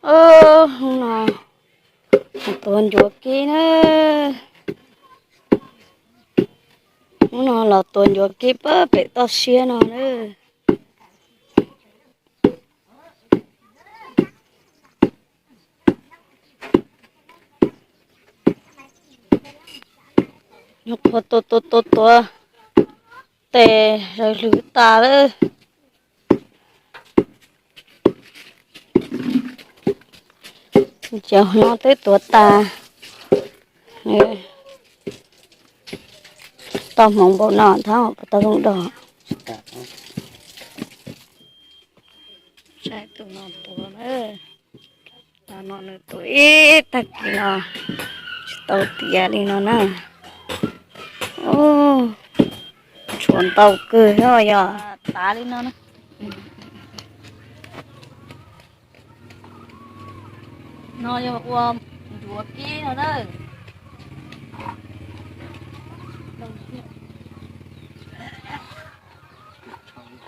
Hnub no tuav ncuav kib na. Hnub no los tuav ncuav kib pem toj siab no na. Nyuam qhuav tuav tuav tuav tuav tes zaws hlwv tas lawm. Ces no twb tuav tas. Tau hmoov npaum no thab puas tau zoo dog. Saib tus no tuav na. Tus no nws tuav ib tag kis no tsis tau tiav li no na. Tshuav ntau kawg no yog tav li no na. No yog ua ncuav kib no na.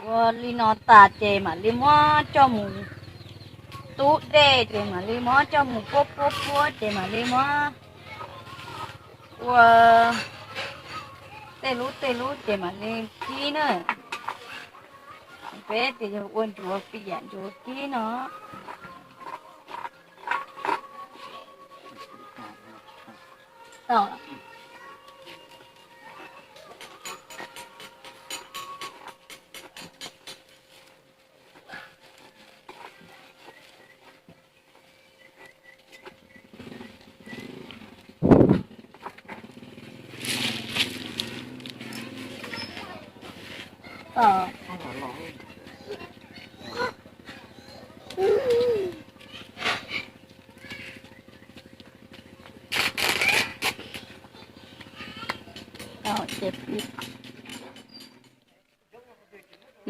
Ua li no tas ces mam li muab coj mus tub dej ces mam li muab coj mus puab puab puab ces mam li muab ua tej lub tej lub ces mam li kib na. Peb ces yog ua ncuav piam ncuav kib no.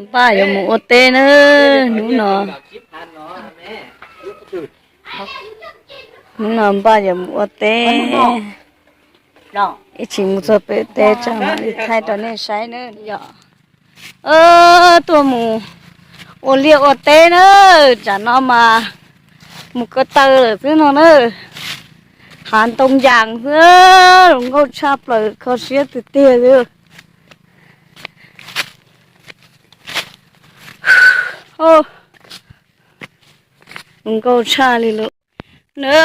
Npaj yuav mus ua teb na hnub no. Hnub no npaj yuav mus ua teb. Ib chim mus txog pem teb tso mam li thaij rau nej saib na yom. Tuaj mus ua liaj ua teb na, tsam no mas mus ko taw lawm xwb no na. Hav ntoo yas xwb, zoo nkauj tshaj plaws, kho siab tiag tiag xwb. Zoo nkauj tshaj li lawm. Na,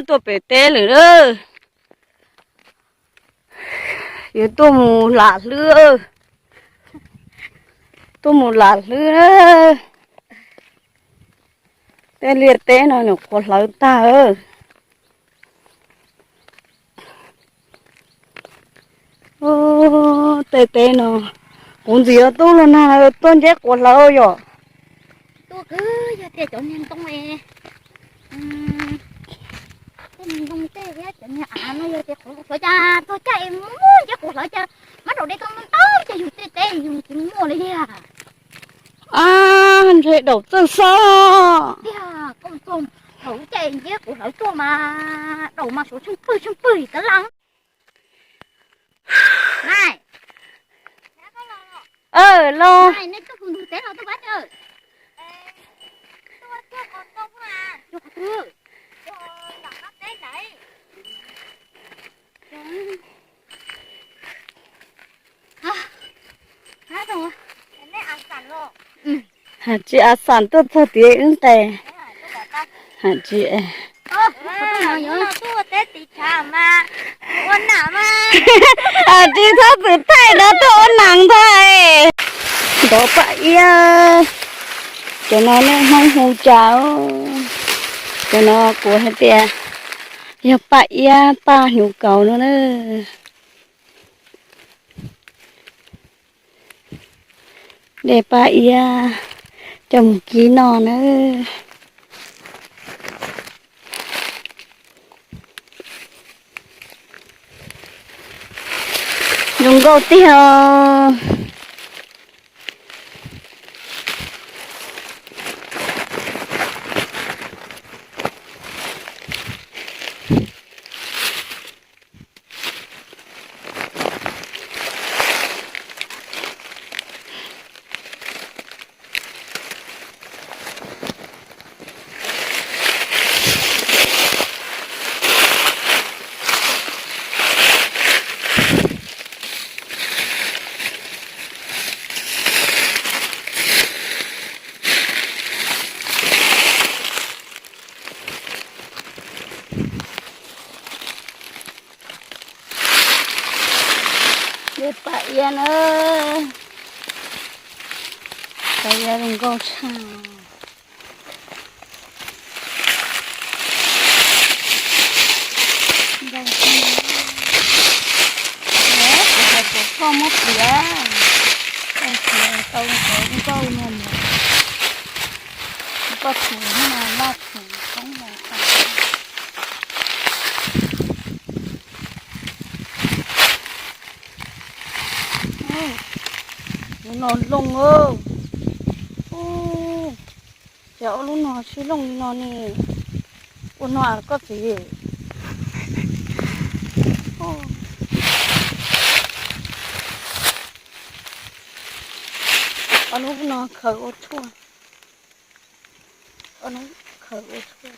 tuaj pem teb lawm na. Yuav tuaj mus lam hlwb, tuaj mus lam hlwb na. Tej liaj teb no nyuam qhuav hlawv tag. Tej teb no, kuv ntxiv yuav tub los nag tuaj nceb quav hlawv yom. Tuaj kwv yog tias cov niag ntoo, cov niag ntoo tej thiab cov niag av no yog tias quav hlawv cas txog caij muaj nceb quav hlawv cas mab daum de tau ntau cas yus tej teb yus tsis muaj li tiag. Ab, ntshe daum txawj xab tiag. Koj txog thaum lub caij nceb quav hlawv tuaj mas daum mas suav tsheej pwg tsheej pwg tab laj. Los Has tsis a xam tuaj txog tiav wb nqes. Has tsis, has tsis txhob txwm thaij no tuaj ua nam ntag. Ntov Paj Iab, cov no nej Hmoob hu cas? Cov no kuv hais tias yog Paj Iab Paj Hnyuv Kaus no na. Dej Paj Iab coj mus kib noj na. Zoo nkauj tiag. Tiag na, cov yav zoo nkauj tshaj. Nkauj tshaj. Kuv hais kom koj muab piav, koj piav tau cov nkauj no mus, koj txhum no loj txhum koob los tas. Lub no looj. Ub, cas ob lub no sib looj li no ne? Ua no koj txiv. Ob lub no khaws ua tshuaj. Ob lub khaws ua tshuaj.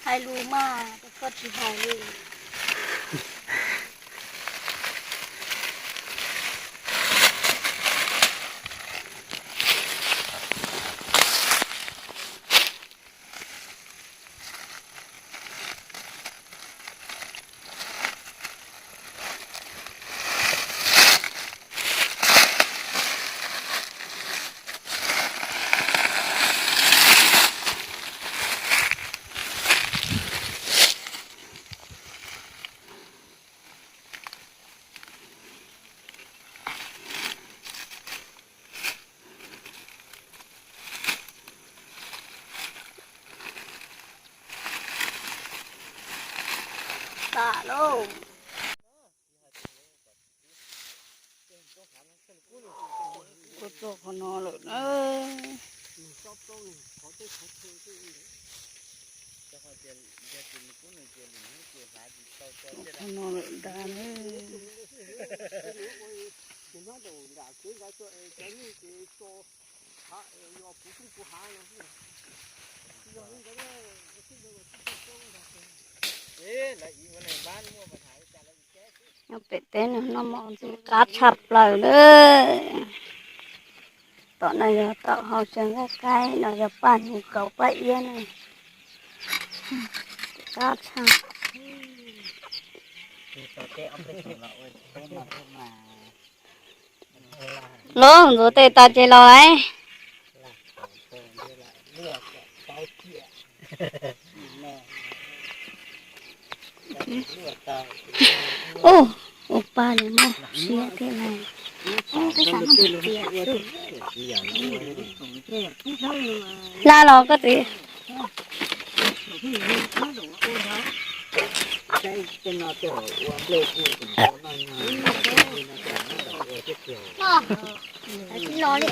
Hais lus mas koj tsis hais li. Tas lauj. Tuaj txog qhov no lawm na. Qhov no lawm nrad na. Nyob pem teb no noj mov ntxim qab tshaj plaws lawm. Tom no yog tom hauv tsev nqaij qaib, no yog paj hnyuv kaus paj iab na. Qab tshaj. Los ntxuav tes tas ces los lauj. Ub, ua pa li muaj siab thiab na. Hla los koj txiv. Los li.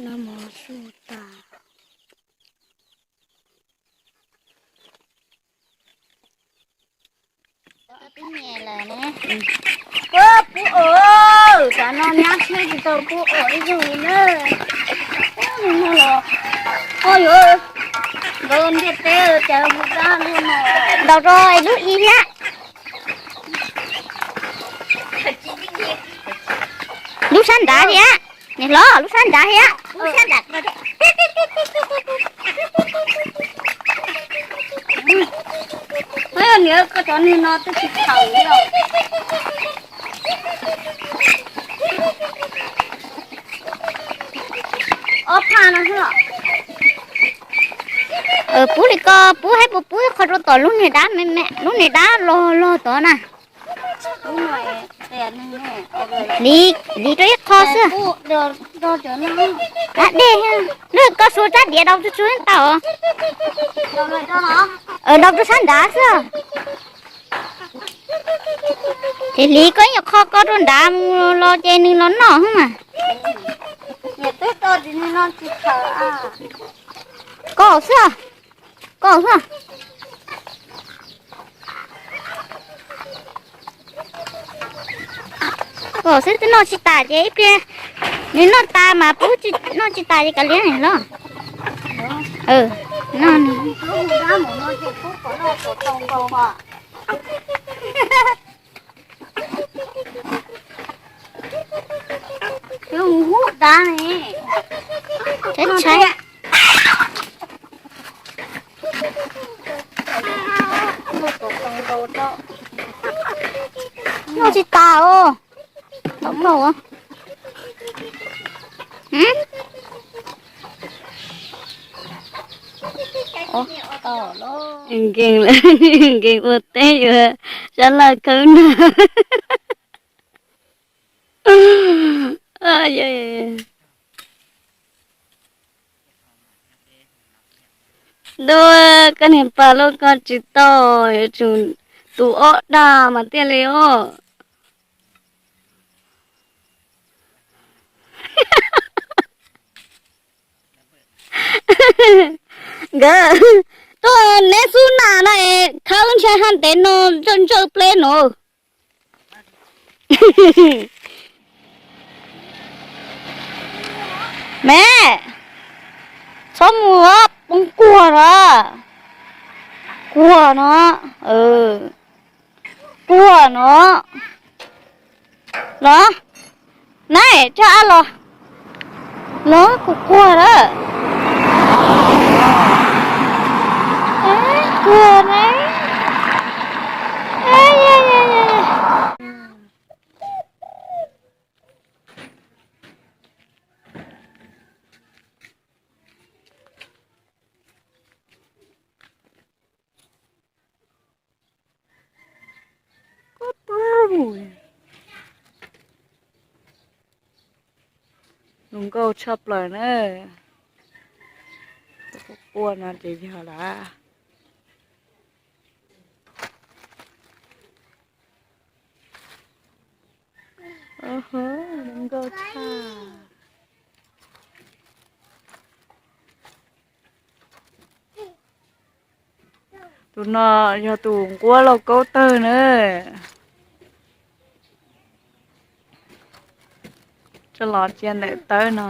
Noj mov su tas. Pub os, tsam no nyab siab tsis tau pub os ib zaug na. Ub, no los, oj yuav, nkawd ntiaj teb cas mus dab luaj no. Ntaus rau lub ib thiab. Lub sab nrad thiab, niam hlob, lub sab nrad thiab. Niam, koj cov niag no twb tsis txhaum li os. Ob phaj no xwb los? Pub li ko, pub hais puas pub qho rau tom lub niag dab me me, lub niag dab log log tod na. Li, li rau ib qho xwb. Dab dej, lwm koj suav tsab diav daus tsuj tsuag tau. Daus rau sab nrad xwb. Ces hliv koj ib nyuag qho ko rau nrad mus los ces nws los noj xwb mas. Koj xwb, koj xwb. Koj xwb twb noj tsis tas ces ib pliag nws noj tas mas pub, noj tsis tas ces kav liam los. Noj. Noj tsis tas os. Tau mlauj. Nkees, nkees ua teb yuav sab laj khawb na. Ntuj, koj niag pog loj koj tsis tau, yuav tsum tus ob dag mas thiaj li os. Nkawd tuaj neb xub nam no es khawb ntshai haj ntev no ntsawj ntsawj pleb no. Me, txhob mus poob kuag no. Kuag no. Kuag no. Los, neb coj ab los. Los kuv kuag lawm. Kuag ne. Zoo nkauj tshaj plaws na. Quaj no ces yog lawm. Zoo nkauj tshaj. Tus no yog tus nquab lauj kaub tawg na. Tso los cia ntawm tawb no.